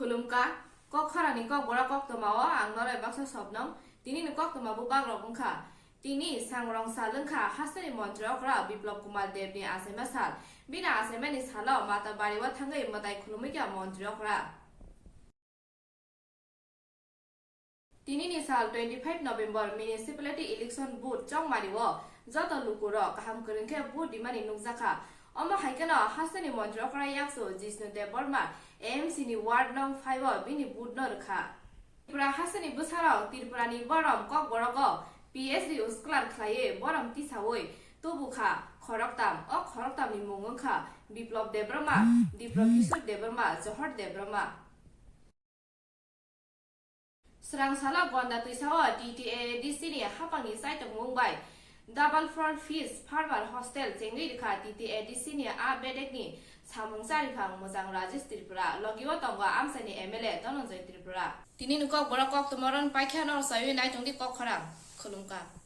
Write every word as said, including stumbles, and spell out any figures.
Khulumkha, Kokkhorangni Kokborok koktwmao ang noroi baksa Swapnang. Tinini koktwma bubagrok wngkha. Tini sangrong sal wngkha hasteni montri okra Biplab Kumar Debni achaima sal. Bini achaimani salo Matabario thangwi mwtai khulumwi kha montri okra. Tinini sal twenty five November municipality election booth Chongmario joto lukurok kaham kwrwng khe booth rimani nukjakha. Omo hai kheno hasteni montri okra yaksu Jishnu Debbarma A M C ni ward nong five o bini booth no rwkha. Tripura hasteni bwsarok Tripurani borom Kokborogo P H D scholar khlaiwi borom tisawi tubukha khoroktam, o khoroktamni mung wngkha Biplab Debbarma, Dipra Kishore Debbarma, Johor Debbarma. Swrang salo Gonda twisao T T A D C ni hapangni chaitokmung bai double floor fish farmer hostel chengwi rwkha T T A D C ni a bedekni samung chariphang Mwchang Rajesh Tripura, logio tongo amchaini M L A Dhananjay Tripura. Tinini Kokborok koktwma ron paikha, noro saiwi naitongdi Kokkhorang. Khulumkha.